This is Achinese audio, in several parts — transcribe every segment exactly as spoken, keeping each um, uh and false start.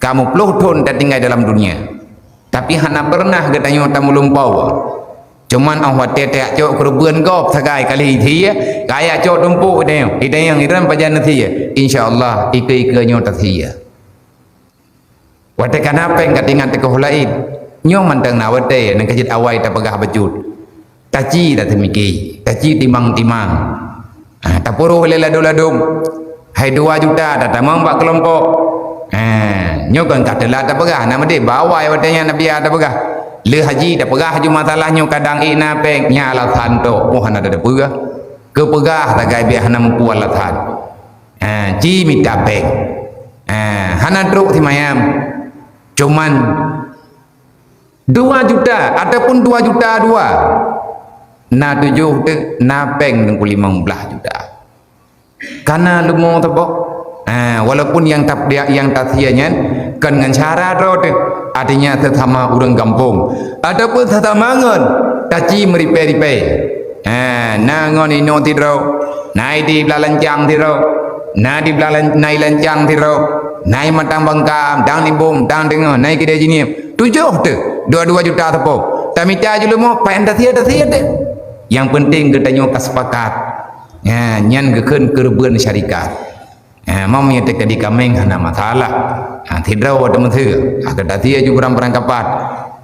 Tamuploh thon tatinggai dalam dunia, tapi hana pernah geutanyoe tamulumpoe. Cuman 'oh watèe tajak cok keureubeuen gob sagai kali thie, kajak cok tumpôk geutanyoe, geutanyoe hireuen pajan thie. Insya Allah, ikeue-ikeue nyoe tathie. Watèe ka na pèng ka teuingat teukoh laén. Nyoe mantong na watèe nyang ka jeuet awai tapeugah bacut. Taci tateumiki, taci timang-timang. Ha, tapuroh lé ladôm-ladôm. Hai dua juta tatamong bak keulompok. Ha, nyoe kon ka teulat tapeugah, na meudeh bak awai watèe nyan na biasa tapeugah. Lheueh haji tapeugah laju masalah nyoe kadang ék na pèng, nyan alasan tok, oh hana tapeugah. Keupeugah sagai bèk hana muphom alasan. Ha, ci mita pèng. Ha, hana trok simayam. Cuman dua juta ataupun dua juta dua. Na tujoh teuh, na pèng teungku limong blaih juta. Kana leumo teuboh. Ha, walaupun nyang tap-, nyang tasie nyan kon ngon syara droe teuh, artinya sesama ureueng gampông ataupun sesama ngon taci meuripèe-ripèe. Ha, na ngon inoe sidroe, na i di blah lancang sidroe, na di blah lan-, na i lancang sidroe, na i Matang Bangkam, dang Limbong, dang Teungoh, na i Keudè Jeunieb. Tujoh teuh, dua-dua juta sapo. Tamita jeuet leumo, pajan tasie-tasie teuh. Nyang peunteng geutanyoe ka sepakat. Ha, nyan geukheun keureubeuen syarikat. Ha, meunyoe teukeudi kaméng hana masalah. Ha, sidroe teumeuseue. Ha, ka tasie ju barang-barang kapat.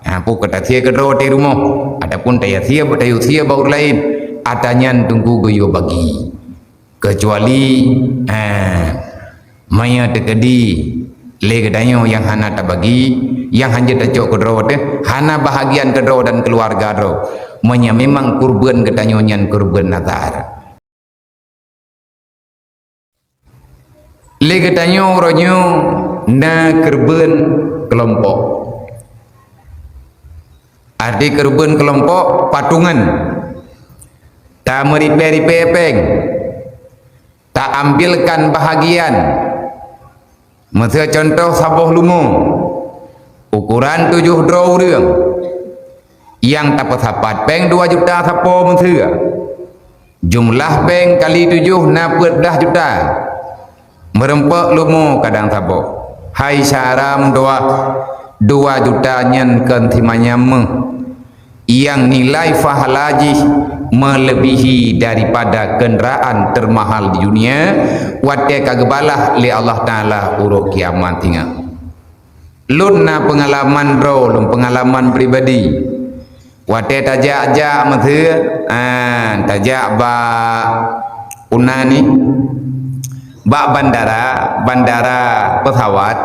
Ha, peue ka tasie keudroe di rumoh. Ataupun tayasie, tayue sie bak ureueng laén. Ata nyan teungku geuyue bagi. Keucuali, ha, meunyoe teukeudi lé geutanyoe nyang hana tabagi, nyang hanjeuet tacok keudroe teuh, hana bahagian keudroe dan keuluwarga droe. Meunyoe memang keureubeuen geutanyoe nyan keureubeuen nazar. Lé geutanyoe uroe nyoe na keureubeuen keulompok. Arti keureubeuen keulompok, patungan. Tameuripèe-ripèe pèng. Taambilkan bahagian. Meuseu cuntoh saboh leumo. Ukoran tujoh droe ureueng. Nyang tapeusapat pèng dua juta sapo meuseu. Jumlah pèng kali tujoh na peuet blah juta. Meureumpok leumo kadang saboh. Hai syara meutuwah, dua juta nyan kon simanyam meuh. Nyang nilai pahala jih meulebihi daripada keundaraan teumahal di dunia, watèe ka geubalah lé Allah Taala uroe kiamat singoh. Lôn na peungalaman droe lôn, peungalaman pribadi. Watèe tajak-jak meuseu, ah, tajak bak, peue nan nyan, bak bandara, bandara peusawat,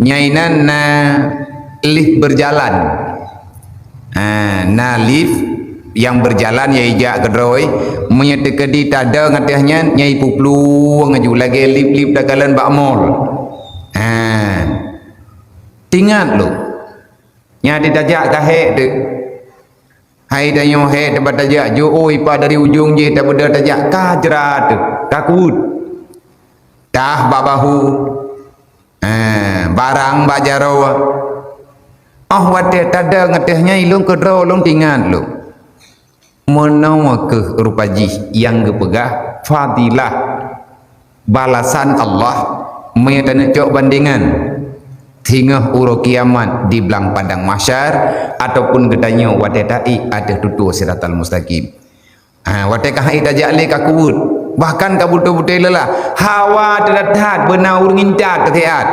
nyang inan na lift berjalan. Ah, na lift nyang berjalan nyang ijak keudroe, meunyoe teukeudi tadong ateueh nyan, nyang ipuplueng laju lagèe lift-lift takalon bak mall. Ah. Teuingat lôn. Nyan di tajak ka hék teuh. Hai tanyoe hék teuh bak tajak, jiôh ipat dari ujong jih tabeudôh tajak ka jra teuh, ka kuweuet. Tah bak bahu. Eh, barang bak jaroe. 'Oh watèe tadong ateueh nyan ilôn keudroe lôn teuingat lôn. Meunoe kheueh rupa jih nyang geupeugah fadilah, balasan Allah meunyoe taneuk cok bandengan singoh uroe kiamat di blang padang mahsyar ataupun geutanyoe watèe taék ateueh tutoe siratal mustaqim. Ha, watèe ka hana tajak lé ka kuweuet, bahkan ka beutôi-beutôi leulah, hawa teulat that beuna ureueng intat teusiat.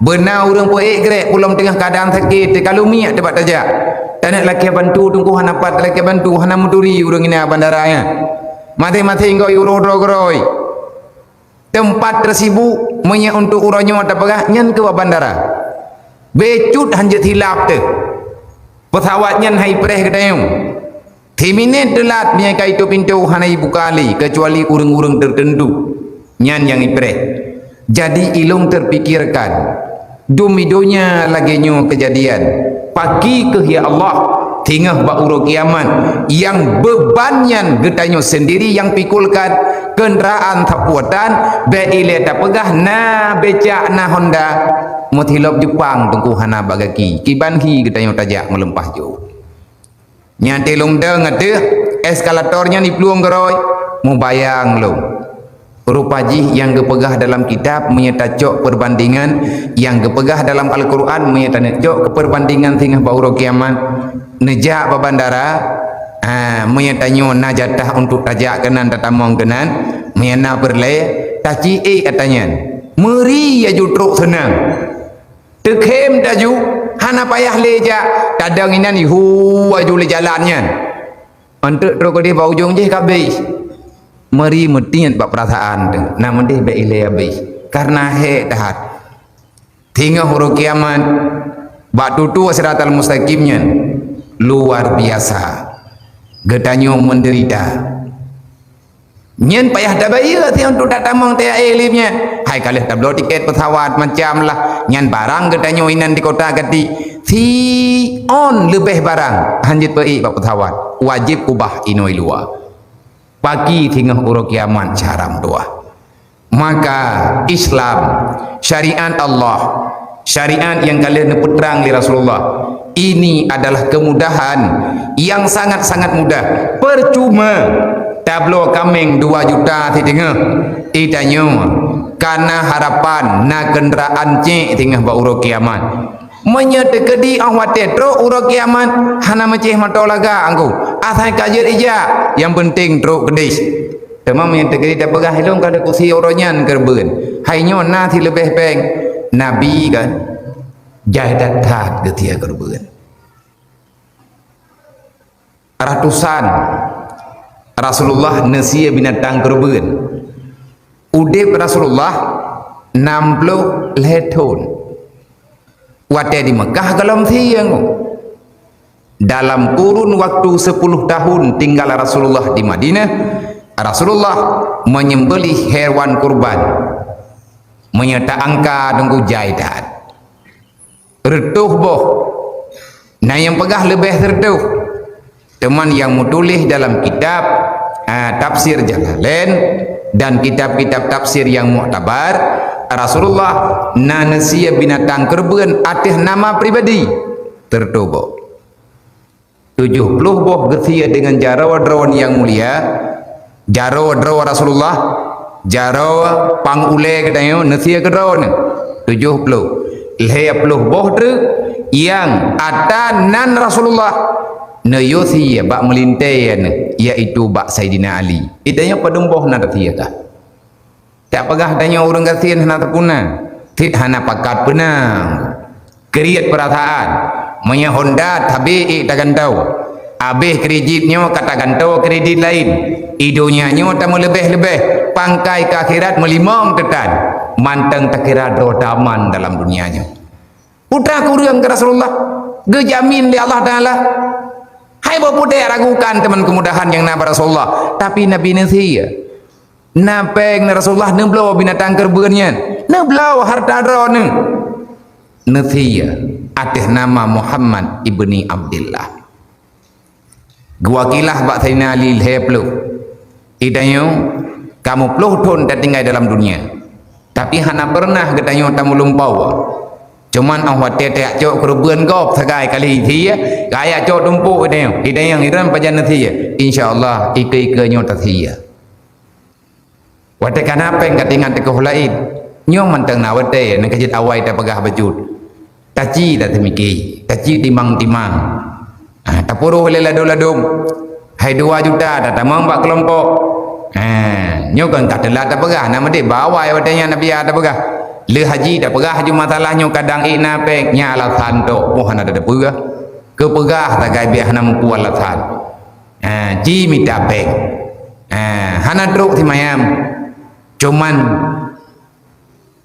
Beuna ureueng peuék grek, ulôn teungoh keuadaan sakét, teuka lôn miet teuh bak tajak. Taneuk lakèe bantu teungku hana pat lakèe bantu, hana meuturi ureueng inan bandara nyan. Maséng-maséng gob uroe droe keudroe. Teumpat teusibuk meunyoe untuk uroe nyoe tapeugah nyan keu bak bandara. Bacut hanjeuet silap teuh. Peusawat nyan hai preh geutanyoe. Siminét teulat meunyoe ka itôp pintoe hana ibuka lé keucuali ureueng-ureueng teuteuntu. Nyan nyang ipreh. Jadi ilôn teupikirkan, dum i donya lagèe nyoe keujadian, pakri kheueh ya Allah, singoh bak uroe kiamat, nyang beuban nyan geutanyoe seundiri nyang pikulkan, keundaraan sapeue tan, bèk ilèe tapeugah na becak na Honda, meutilop Jepang teungku hana bak gaki, kiban hi geutanyoe tajak meulumpah jôh. Nyan teuh lôn dong ateueh eskalator nyan iplueng keudroe, mubayang lôn. Rupa jih nyang geupeugah dalam kitab, meunyoe tacok perbandingan nyang geupeugah dalam Al-Quran, meunyoe taneuk cok keu perbandingan singoh bak uroe kiamat, neujak bak bandara, ha, meunyoe tanyoe na jatah untuk tajak keunan, tatamong keunan, meunyoe na peureulée, taci ék ata nyan. Meuri laju trok seunang. Teukhém laju, hana payah lé jak, tadong inan ihu laju lé jalan nyan. Eunteuk trok keudeh bak ujong jih ka abéh. Meuri meutiet bak peurasaan teuh, na meudeh bék ilée abéh. Kareuna hék that. Singoh uroe kiamat, bak tutoe Siratal Mustaqim nyan, luar biasa. Geutanyoe meudeurita. Nyan payah tabayeue siat untuk tatamong T A E lé nyan. Hai ka lheueh tabloe tiket pesawat macam lah. Nyan barang geutanyoe inan di kota gati. Si on leubeh barang hanjeuet peuék bak pesawat. Wajéb ubah inoe luwa. Paki singoh uroe kiamat syara meutuwah. Maka Islam, syariat Allah, syariat nyang ka lheueh neupeutrang lé Rasulullah, ini adalah kemudahan yang sangat-sangat mudah. Percuma tabloe kaméng dua juta siteungoh, itanyoe kana harapan na keundaraan cék singoh bak uroe kiamat. Meunyoe teukeudi óh watée trok uroe kiamat, hana meucéh mata lagak angku. Asai ka jeuet ijak, nyang peunteng trok keudeh. Teuma meunyoe teukeudi tapeugah ilôn ka lheueh kusie uroe nyan keureubeuen. Hai nyoe na sileubeh péng. Nabi kan jai that-that geusie keureubeuen. Ratusan Rasulullah neusie binatang keureubeuen. Udeb Rasulullah nam ploh lhée thon. Watée di Meukah gohlom sie ngon. Dalam kurun waktu sepuluh tahun tinggal Rasulullah di Madinah, Rasulullah menyembelih hewan kurban. Meunyoe ta angka teungku jai that. Reutôh boh. Na nyang peugah leubeh reutôh. Teuma nyang meutuléh dalam kitab, ah, Tafsir Jalalain dan kitab-kitab tafsir nyang muktabar, Rasulullah na neusie binatang keureubeuen ateueh nama pribadi. Reutôh boh. Tujoh ploh boh geusie deungon jaroe droe nyang mulia, jaroe droe Rasulullah, jaroe pang ulée geutanyoe neusie keu droeneuh. Tujoh ploh. Lhée ploh boh treuk nyang ata nan Rasulullah neuyue sie bak meulintée neuh, yaitu bak Saidina Ali. Itanyoe padum boh na tasie kah? Tak peugah tanyoe ureuëng gasien hana teupuna, cit hana pakat peunang. Kriet peurasaan, meunyoe Honda tabe ék tagantoe, abéh kredit nyoe ka tagantoe kredit laén. I donya nyoe tameulebeh-lebeh, pangkai keu akhirat meulimong teutan, mantong takira droe taman dalam dunia nyoe. Putra kureueng keu Rasulullah, geujamin lé Allah Taala. Hai boh putéh ragukan teuma keumudahan nyang na bak Rasulullah, tapi Nabi neusie. Na péng Rasulullah neubloe binatang keureubeuen nyan, neubloe hareuta droeneuh. Neusie ateueh nama Muhammad ibni Abdillah. Geuwakilah bak Saidina Ali lhée ploh. Itanyoe, kamoe ploh thon tatinggai dalam dunia. Tapi hana peureunah geutanyoe tameulumpoe. Cuman óh watée tajak cok keureubeuen gob sagai kali sie, kajak cok tumpôk itanyoe. Itanyoe iran pajan neusie. Insya Allah, ikeue-ikeue nyoe tasie. Watée ka na péng ka teuingat teukoh laén. Nyoe mantong na watée nyang ka jeuet awai tapeugah bacut. Taci tateumiki, taci timang-timang. Ha, tapuroh lé ladôm-ladôm. Hai dua juta tatamong bak keulompok. Ha, nyoe kon ka teulat tapeugah, na meudeh bak awai watée nyan Nabi tapeugah. Le haji tapeugah laju masalah nyoe kadang ék na péng, nyan alasan tok, boh hana tapeugah. Keupeugah sagai biet hana mupu alasan. Ha, ji mita péng. Ha, hana trok simayam. Cuman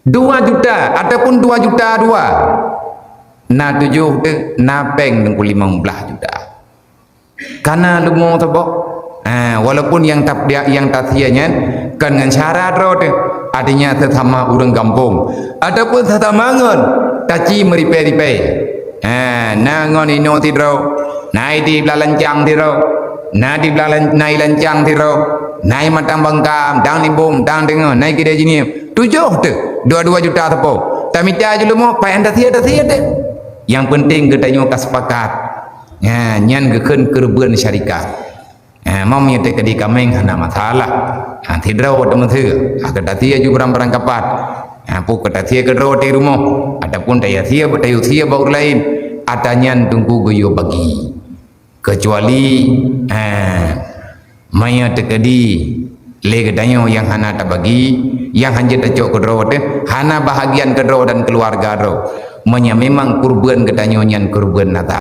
dua juta ataupun dua juta dua. Na tujoh teuh, na péng teungku limong blaih juta. Kana leumo saboh. Ha, walaupun nyang tap-, nyang tasie nyan kon ngon syarat droe teuh, artinya sesama ureuëng gampông ataupun sesama ngon taci meuripée-ripée. Ha, na ngon inoe sidroe, na idi blah lancang sidroe, na di blah lan-, na i lancang sidroe, na i matang bangkam, dang libông, dang deungoe, na i keudée jinie. Tujoh teuh, dua-dua juta teupông. Tamita jeuet leumo, payan tasie-tasie teuh. Nyang peunteng geutanyoe ka sepakat. Ha, nyan geukheun keureubeuen syarikat. Ha, Ha, meunyoe teuk keudéh kaméng hana masalah. Ha, sidroe teumeuseue. Ha, ka tasie aju barang-barang kapat. Ha, peue ka tasie keudroe di rumoh. Ataupun tasie, tayue sie bak ureueng laén. Ata nyan Teungku geuyue bagi. Kecuali, ha, meunyoe teuk keudéh lé geutanyoe nyang hana tabagi, nyang hanjeuet tacok keudroe teuh, hana bahagian keudroe dan keuluwarga droe. Meunyoe memang kurban geutanyoe nyan kurban nazar.